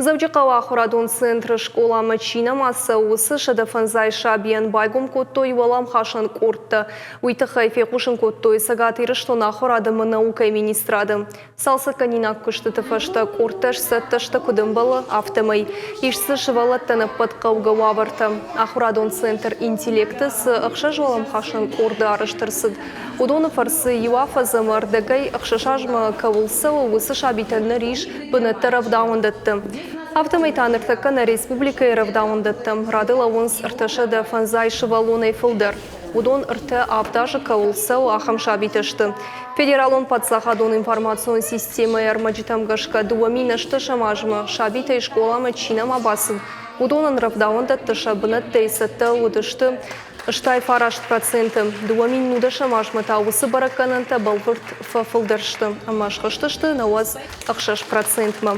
Дзӕуджыхъӕуы ахуырадон центры скъоламӕ чи нӕма цӕуы, уыцы 150 сабийӕн байгом кодтой уӕлӕмхасӕн къордтӕ. Уый тыххӕй фехъусын кодтой Цӕгат Ирыстоны ахуырад ӕмӕ наукӕйы министрады. Цалцӕггӕнинаг куыстыты фӕстӕ къордтӕ сцӕттӕ сты куыд ӕмбӕлы, афтӕмӕй. Ис дзы сывӕллӕттӕн ӕппӕт хъӕугӕ уавӕртӕ. Ахуырадон центр «Интеллект-ы» цы ӕхсӕз уӕлӕмхасӕн къорды арӕзт ӕрцыд, уыдоны фӕрцы иу афӕдз ӕмӕ ӕрдӕгӕй ӕхсӕз азмӕ кӕуыл цӕуы, уыцы сабитӕн ныр ис бынӕттӕ рӕвдауӕндӕтты. Афтӕмӕй та ныртӕккӕ нӕ республикӕйы рӕвдауӕндӕттӕм рады лӕууынц 350 сывӕллонӕй фылдӕр. Уыдон ӕртӕ-авд азы кӕуыл цӕуы, ахӕм сабитӕ сты. Федералон паддзахадон информацион системӕйы ӕрмӕджытӕм гӕсгӕ 2018 азмӕ сабитӕй скъоламӕ чи нӕма бацыд, уыдонӕн рӕвдауӕндӕтты сӕ бынӕттӕй цӕттӕ уыдысты 89%. 2019 азмӕ та уыцы бӕрӕггӕнӕнтӕ бӕлвырд фӕфылдӕр сты ӕмӕ схызтысты 96 процентмӕ.